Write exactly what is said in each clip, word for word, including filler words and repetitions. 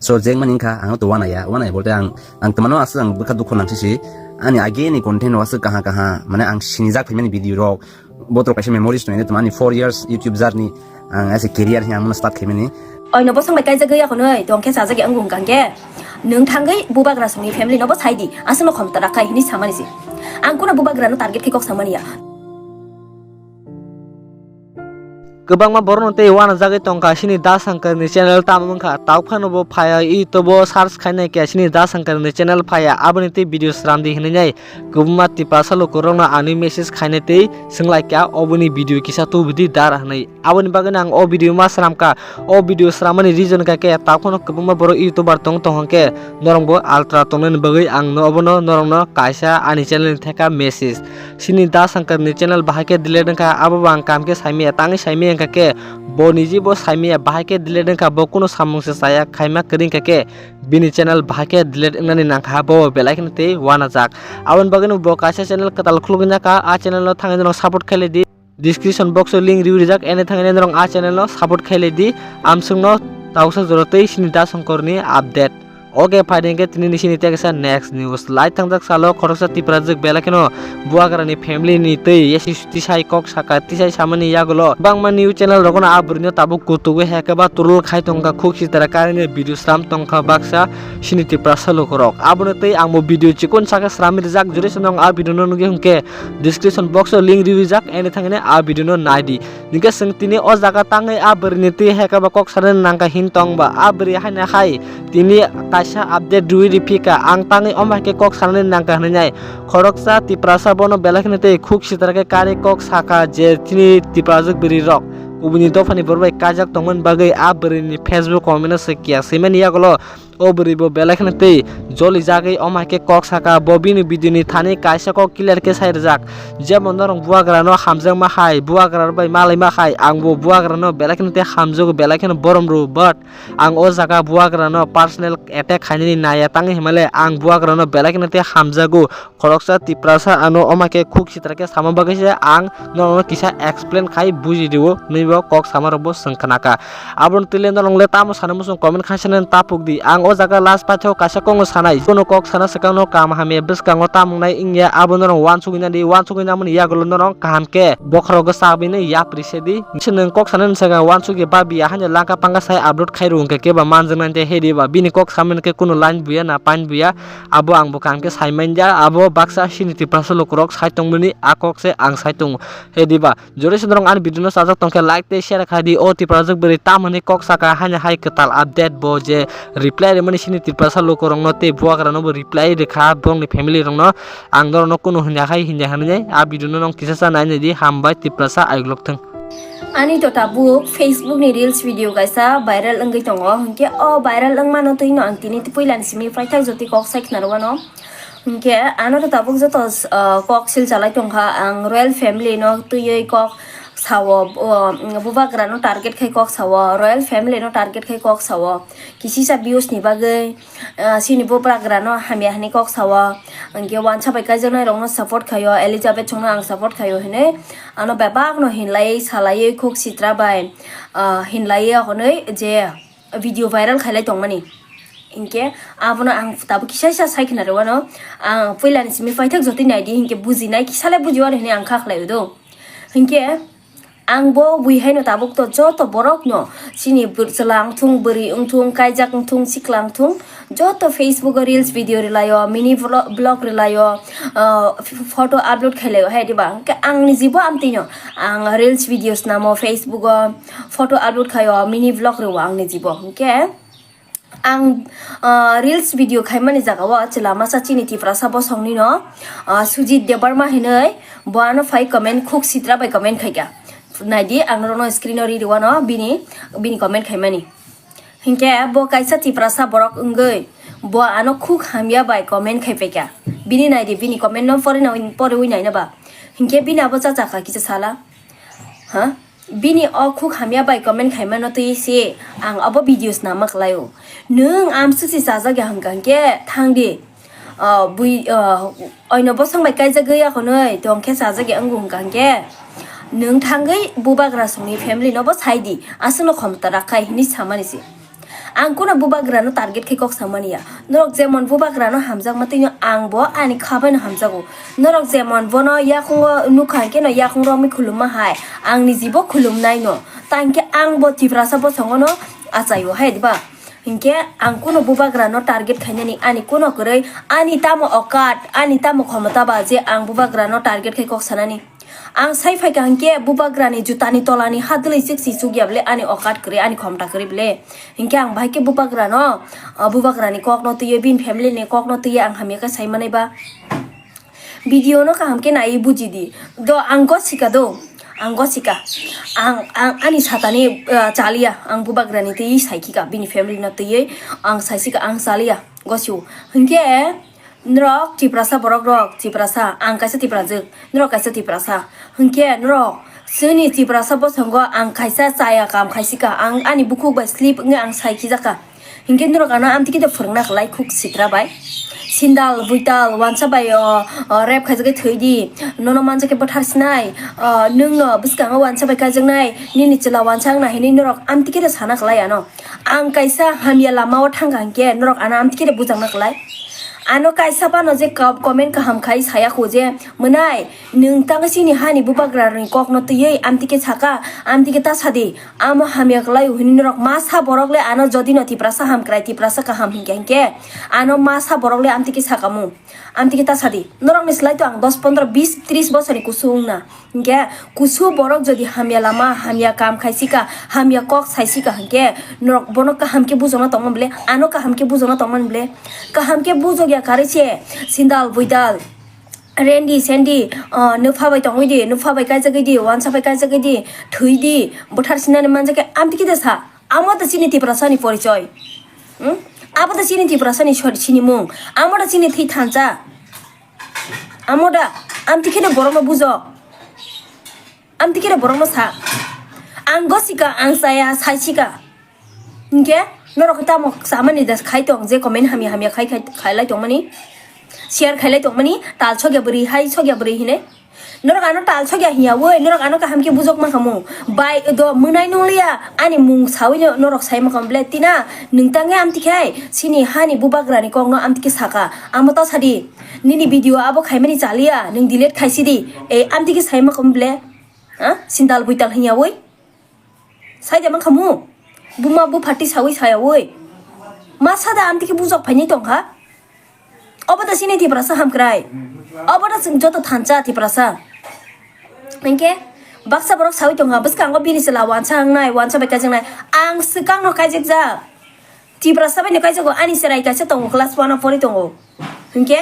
So jeng mani wngkha ang to wana ya, wana ya bolte ang, ang twmano aswk ang bwkha dukho nang sisi. Ani age ni content o aswk kaha kaha, mane ang sinijak phaimani video rok, botrok kaisa memories no, ani four years YouTube journey, ang as a career hi ang start khaimani. Oino bosong bai kaijagwi akhonoi tongkhe sajagwi ang wngkha hwnkhe, nwng thangwi bubagra songni family no bo saidi, aswkno khomta rakha hini samani se. Ang kuno bubagra no target khe kok samani ya. Kwbangma borokno tei uanajagwi tongkha chini Da Shankar ni channel, tamo wngkha tauphano bo phaiya, YouTube o search khainai khe chini Da Shankar ni channel phaiya, aboni tei video sramdi hinwi nai kwbangma Tiprasa lukurokno ani message khainai tei swnglaikha, oboni video kisa tubudi dar hinwi. Aboni bagwino ang o video ma sramkha, o video sramani reason kha khe tauphano kwbangma borok YouTuber tong tong hwnkhe norokbo altra tongnani bagwi ang no obono norokno kaisa ani channel ni theka message. Chini Da Shankar ni channel bahai khe delete wngkha, abo bo ang kaham khe saimaya, tangwi saimaya wngkha khe bo niji bo saimaya, bahai khe delete wngkha, bo kunu samung se chaya, khaima kwrwi wngkha khe bini channel bahai khe delete wngnani nangkha, bo belai kheno tei uanajak. Aboni bagwino bo kaisa channel kwtal khulugwi naka, a channel no thangwi norok support khailai di. Description box o link riwi rijak, ene thangwi norok a channel no support khailai di. Amswkno tausa jora tei chini Da Shankar ni update. Okay, phaidi hwnkhe tini ni sini teksa next news. Lai thangjak salo khoroksa Tiprajwk belai kheno buagrani family ni tei yasi tisai kok saka, tisai samani yagulo bangma news channel rokno a bwrwino tabuk kutugo heke ba turul khai tongkha, khuk sitara karine video sram tongkha baksa chini Tiprasa lukurok. Abono tei ang bo video chikon saka sram rijak, juri sonong a video no nugwi hwnkhe description box o link riwi rijak, ene thangine a video no naidi. Hingke chwng tini o jaga tangwi a bwrwini twi hai khe bo kok sanani nangkha hin tong ba. A bwrwi haino hai tini kaisa update rwui rw phika, ang tangwi omo hai khe kok sanani nangkha hinwi nai. Khoroksa Tiprasa bono belai kheno tei khuk sitra khe karwi kok sakha je chini Tiprajwk bwrwi rok kubuni dophani borok bai kajak tongmani bagwi a bwrwini Facebook comment o se kiya swimani yagulo. O bwrwi bo belai kheno tei joli jagwi omo hai khe kok saka, bo bini video ni thani kaisa kok clear khe sai rijak, jemon norok buagra no hamjakma hai, buagra rok bai malaima hai, ang bo buagra no belai kheno tei hamjago, belai kheno borom rw, but ang o jaga buagra no personal attack khainani naiya tangwi himale ang buagra no belai kheno tei hamjago. Khoroksa Tiprasa ano omo hai khe khuk sitra khe sama bagwi se ang norokno kisa explain khai buji rw hinwi bo kok sama rok bo swng khna kha. Aboni twi le norok le tamo sana muchung comment khai sanani tapuk di. Ang o jaga last paithak kaisa kok no sanai. Kuno kok sana swkang no kam hamya bwskango tamo wngnai wngya abo norok uansugwi nadi, uansugwi namani yagulo norok kaham khe bokhorok o chabwi nw yapri se di. Bisi nwng kok sanani swkang uansugwi babi ya haino langka pangka sai upload khai rw hwnkhe kebo manjaknai tei hedi ba bini kok samani khe kuno line buya na pain buya. Abo ang bo kaham khe sai manya, abo baksa chini Tiprasa lukurok sai tongmani a kok se ang sai tongo. Hedi ba, jodi se norok ani video no chajak tongkhe like tei share khai di. O Tiprajwk bwrwi tamoni kok saka haino hai kwtal update bo je reply rimani chini Tiprasa lukurokno tei buagrano bo reply rikha borokni family rokno. Ang norokno kunu hwnyakhai hinya hwnwi a video no nong kisa cha nai nai di. Hambai Tiprasa ayuk lok thung. Ani to tabuk Facebook ni reels video kaisa viral wngwi tongo, hinkhe o viral wngmano twino ang tini puilani simi paithak jotoi kok sai khna rwano. Hinkhe ano to tabuk joto, ah, kok sil chalai tongkha, ang royal family no twiwi kok sao, o, bubagra no target khai kok sao, royal family no target khai kok sao, kisisa views ni bagwi. Ah, chini bubagra no hamya hinwi kok sao, hinkhe wansa bai kaijaknai rok no support khaio, Elizabeth song no ang support khaio hinwi ano bebak no hinlai salaiwi khuk sitra bai, ah, hinlai hwnwi je video viral khailai tongmani. Hinkhe abono ang tabuk kisa kisa sai khna rwano, ang puilani simi paithak jotoi naidi hinkhe bujinai kisa le bujiwano hinwi ang kha khlai do. Hinkhe ang bo bui haino tabuk to joto borok no chini bwr-, chwla wngthung, bwrwi wngthung, kaijak wngthung, sikla wngthung, joto Facebook o reels video rwlaio, mini vlo-, vlog rwlaio, ah, f-, photo upload khailaio hai diba? Hinkhe ang ni jibo amtwi no ang reels videos namo, Facebook o photo upload khaio, mini vlog rwo ang ni jibo. Hinkhe ang, ah, reels video khaimani jaga o chwla masa chini Tiprasa bosong ni no, ah, Sujit Debbarma hinwi bo ano phai comment, khuk sitra bai comment khaikha. Naidi ang norokno screen o ri rwano bini, bini comment khaimani. Hinkhe bo kaisa Tiprasa borok wngwi bo ano khuk hamya bai comment khaipaikha. Bini naidi bini comment no porina, poriwi naina ba. Hinkhe bini abo chachakha kisa sala. Ha? Bini o khuk hamya bai comment khaimano twi se ang abo videos nama khlaio. Nwng amswk se chajak ya hwnkha hinkhe thangdi. Ah, bui, ah, oino bosong bai kaijagwi akhonwi tongkhe chajak ya wngkha hinkhe nwng thangwi bubagra songni family no bo saidi, aswkno khomta rakha hinwi samani se. Ang kuno bubagrano target khe kok samani ya. Norok jemon bubagrano hamjakma twi no ang bo ani kha bai no hamjago. Norok jemon bono yakungo nukha hwnkhe no yakung romwi khulumma hai. Ang ni jibo khulumnai no. Tangkhe ang bo Tiprasa bosongo no achaio hai diba. Hinkhe ang kuno bubagrano target khainani ani kuno kwrwi ani tamo okat, ani tamo khomota ba je ang bubagrano target khai kok sanani. Ang sai phaikha hinkhe bubagrani jutani tolani ha dwlwi chwk si chukya bwle ani okat kwrwi, ani khomta kwrwi bwle. Hinkhe ang bahai khe bubagrano, ah, bubagrani kokno twiwi, bini family ni kokno twiwi ang hamya khe sai manai ba. Video no kaham khe naiwi buji di. Do ang gosika do. Ang gosika. Ang, ang ani satani, ah, chaliya. Ang bubagrani twiwi saikhika. Bini family no twiwi ang saisika, ang chaliya. Gosio. Hinkhe norok Tiprasa borok rok, Tiprasa, ang kaisa Tiprajwk, norok kaisa Tiprasa. Hinkhe norok chini Tiprasa bosongo ang kaisa chaya kam khaisika, ang ani bukhuk bai slip wngwi ang sai khijakha. Hinkhe norok ano amtwi khe phwrwngna kwlai khuk sitra bai. Sindal, buital, wansa bai o, o, rep khaijagwi thwi di, nono manjakhe bwthar sinai, o, nwngno bwskango wansa bai kaijaknai, nini chwla wansa wngna hinwi norok amtwi khe sana kwlai ano. Ang kaisa hamya lama o thangkha hinkhe norok ano amtwi khe bujakna kwlai. Ano kaisa phano je ka-, comment kaham khai saya kho je, mwnai, nwng tang chini hani bubagra ni kok no twiwi amtwi khe saka, amtwi khe ta sadi, amo hamya kwlai o hinwi norok masa borok le ano jodi no Tiprasa hamkrai, Tiprasa kaham hinkhe hinkhe ano masa borok le amtwi khe sakamu, amtwi khe ta sadi. Norok ni slai to ang dos, pondro, bis, tris bosor ni kusu wngna. Hinkhe kusu borok jodi hamya lama, hamya kam khaisika, hamya kok saisika hinkhe norok bono kaham khe bujokna tongmani bwle, ano kaham khe bujokna tongmani bwle, kaham khe bujokya karwi se sindal buidal, rendi sendi, ah, nupha bai tongwi di, nupha bai kaijagwi di, wansa bai kaijagwi di, thwi di, bwthar sinani manjakhe amtwi khe de sa. Amo da chini Tiprasa ni porichoi. Hmm? Abo da chini Tiprasa ni sor-, sinimung. Amo da chini thwi thansa. Amo da, amtwi kheno borokno bujo. Amtwi kheno borokno sa. Ang gosika, ang chaya, saisika. Hinkhe norok tamo samani da khai tong je comment hamya hamya khai khai khailai tongmani. Share khailai tongmani, tal sokya bwrwi hai sokya bwrwi hine. Norok ano tal sokya hiya woi, norok ano kaham khe bujok ma khamu. Bai do mwnai nungliya, ani mung sawi no norok sai ma khamu ble tina, nwng tangwi amtwi khai, chini hani bubagra ni kok no amtwi khe saka, amo ta sadi, nini video abo khaimani chaliya, nwng delete khaisi di, e amtwi khe sai ma khamu ble, ha? Sindal buital hiya woi. Saida man khamu? Buma bupha twi sawi saya woi. Ma sada amtwi khe bujok phaini tongkha. Obo da chini Tiprasa hamkrai. Obo da chwng joto thansa Tiprasa. Hinkhe baksa borok sawi tongkha, bwskango bini chwla wansa wngnai, wansa bai kaijaknai. Ang swkangno kaijakjak. Tiprasa bai no kaijago, ani cherai kaisa tongo, class one o pori tongo. Hinkhe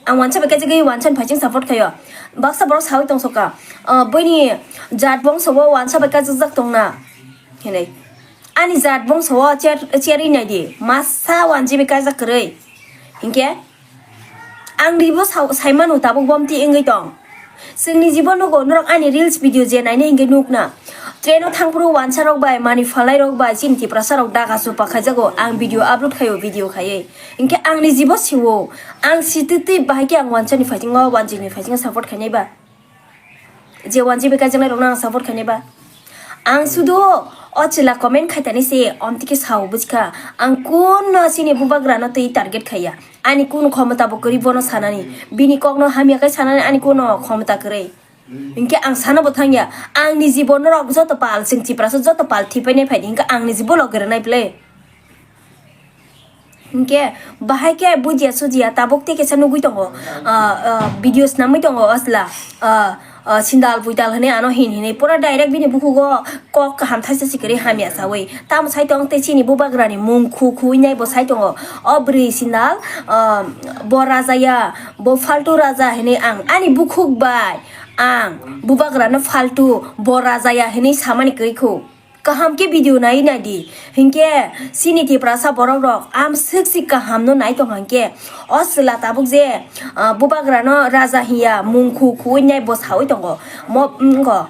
Ang wansa bai kaisa gwi wansa ni phaising support khaio. Baksa borok sawi tongsoka, ah, buini jat bongso o wansa bai kaijak tongna hinwi. Ani jat bongso o cher, cherwi naidi. Masa wanji bai kaijak kwrwi. Hinkhe ang ribo sa-, saimano tabuk bomti wngwi tong. Chwngni jibo nugo norok ani reels video je nainai hinkhe nukna. Train o thangphuru wansa rok bai, mani phalai rok bai, chini Tiprasa rok daga chupa khaijago. Ang video upload khaio, video khaiwi. Hinkhe ang ni jibo siwo. Ang sititwi bahai khe ang wansa ni fighting o, wanjik ni fighting o support khainai ba. Je wanjik bai kaijaknai rokno ang support khainai ba. Ang sudu o chwla comment khaitani se, omtike sao bujkha. Ang kunno chini bubagra no twi target khaiya. Ani kun khomota bo kwrwi bono sanani. Bini kokno hamya khe sanani ani kuno khomota kwrwi. Hinkhe ang sana bo thangya, ang ni jibo norok joto pal, chwng Tiprasa joto pal thipainai phaidi, hinkhe ang ni jibo logi rwnai ble. Hinkhe bahai khe bujiya sujiya tabuk tei kisa nugui tongo, ah, ah, video snamwi tongo asla, ah, ah, sindal buidal hinwi ano hin hinwi pura direct bini bukhugo kok kaham thaisa sikiri hamya sawi. Tamo sai tong tei chini bubagrani mung khu khuwi nai bo sai tongo. O bwrwi sindal, ah, bo raja ya, bo faltu raja hinwi ang ani bukhuk bai ang bubagrano faltu bo raja ya hinwi samani kwrwi khu. Kaham khe video nai nai di. Hinkhe chini Tiprasa borok rok am swk swk kaham no nai tong hinkhe o chwla tabuk je, ah, bubagrano raja hiya mung khu khuwi nai bo sawi tongo. Mo, mm, go.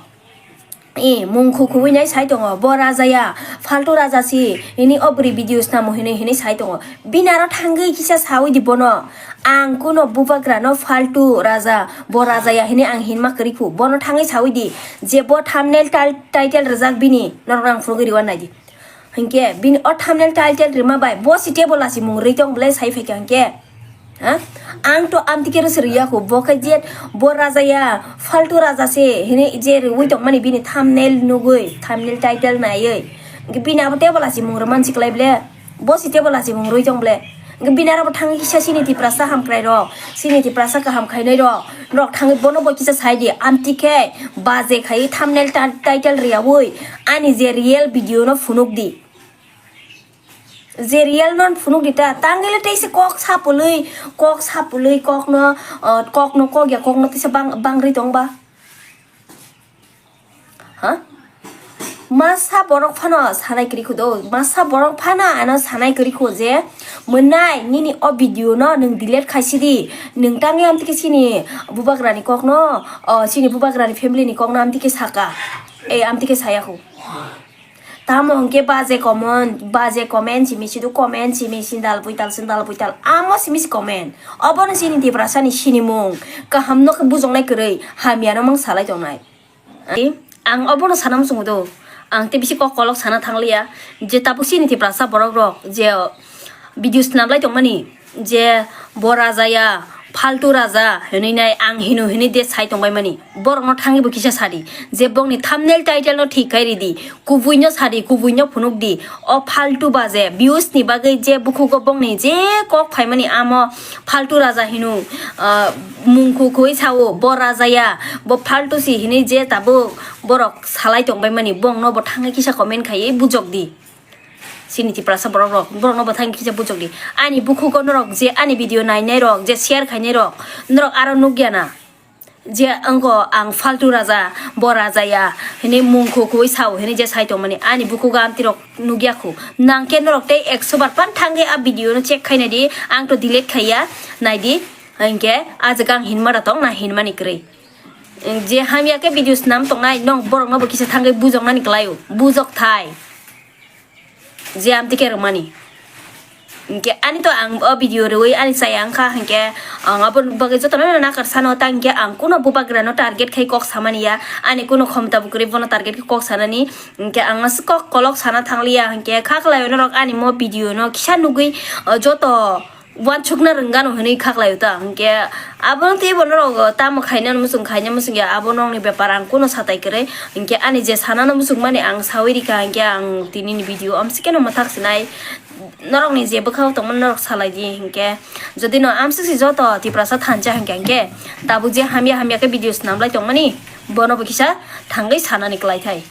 E, mung khu khuwi nai sai tongo, bo raja ya, faltu raja si, hini o bwrwi video snamo hinwi, hinwi sai tongo. Bini aro thangwi kisa sawi di bono, ang kuno bubagra no faltu raja, bo raja ya hinwi ang hinma kwrwi khu. Bono thangwi sawi di, je bo thumbnail tal-, title rwjak bini, norok ang phunugwi rw nai di. Hinkhe bini o thumbnail title rima bai bo si tebo lachimung rwi tong ble sai phaikha hinkhe. Ha? Ang to amtike rw se rwya kho, bo khe je bo raja ya, faltu raja se hini je rwi tongmani bini thumbnail nugwi, thumbnail title naiwi. Hinkhe bini abo tebo lachimung rwman si klai ble, bo si tebo lachimung rwi tong ble. Hinkhe bini aro bo thangwi kisa sini Tiprasa hamkrai rok, sini Tiprasa kaham khainai rok, norok thangwi bono bo kisa sai di, amtike baje khai thumbnail ta-, title rwyaui ani je real video no phunuk di. Je real non phunuk di ta, tangele teise kok sapului, kok sapului, kok no, uh, kok no, kok ya kok no teisa bang, bangri tong ba. Ha? Masa borok phano sanai kwrwi kho do, masa borok phano ano sanai kwrwi kho je, mwnai nini o video no nwng delete khaisi di, nwng tangwi amtike sini bubagrani kok no, o, sini bubagrani family ni kok no amtike saka, e, amtike saya kho. Tamo hwnkhe baje comment, baje comment simi sidu comment simi sindal puital sindal puital amo simi si comment. Obono chini Tiprasa ni sinimung kaham no khe bujoknai kwrwi hamya no mang salai tongnai. Ang obono sana muchungo do. Ang tei bisi kok kolok sana thangliya je tabuk chini Tiprasa borok rok je video snam lai tongmani je bo raja ya, faltu raja hinwi nai ang hino hinwi de sai tongbai mani. Borok no thangwi bo kisa sadi je bongni thumbnail title no thik khai ridi, kubui no sadi, kubui no phunuk di. O faltu baje views ni bagwi je bukhugo bongni je kok phaimani amo faltu raja hino, ah, mungkhu khoi sao bo raja ya, bo faltu si hinwi je tabuk borok salai tongbai mani, bongno bo thangwi kisa comment khaiwi bujok di. Chini Tiprasa borok rok, borok no bo thang kisa bujok di. Ani bukhugo norok je ani video nainai rok, je share khainai rok, norok aro nukya na? Je wngko ang faltu raja, bo raja ya, hini mungkhu khoi sao, hini je sai tongmani. Ani bukhugo amti rok nukya khu. Nang khe norok tei ekso bar pan thangwi a video no check khainai di, ang to delete khaiya, nai di. Hinkhe ajak ang hinma da tong na hinmani kwrwi. Je hamya khe video snam tongnai, nong borok no bo kisa thangwi bujok nani kwlai o, bujok thai. Je amtike rwmani. Hinkhe ani to ang o video rwui ani chaya wngkha, hinkhe ang abo bagwi jotono nakar sano, ta hinkhe ang kuno bubagrano target khai kok samani ya, ani kuno khomta bo kwrwi bono target khai kok sanani, hinkhe ang aswk kok kolok sana thangliya, hinkhe kha kwlaio norok ani mo video no kisa nugwi, o, joto uansukna rwngano hinwi kha kwlaio ta, hinkhe abono teibo norok tamo khaina muchung khaina muchung ya, abo nokni bepar ang kuno satai kwrwi, hinkhe ani je sanano muchung mani ang saui rikha, hinkhe ang tinini video amsike no mwthak sinai, norokni je bwkhao tongmani norok salai di, hinkhe jodi no amsik si joto Tiprasa thansa hinkhe, hinkhe tabuk je hamya hamya khe video snam lai tongmani, bono bo kisa thangwi sanani kwlai thai.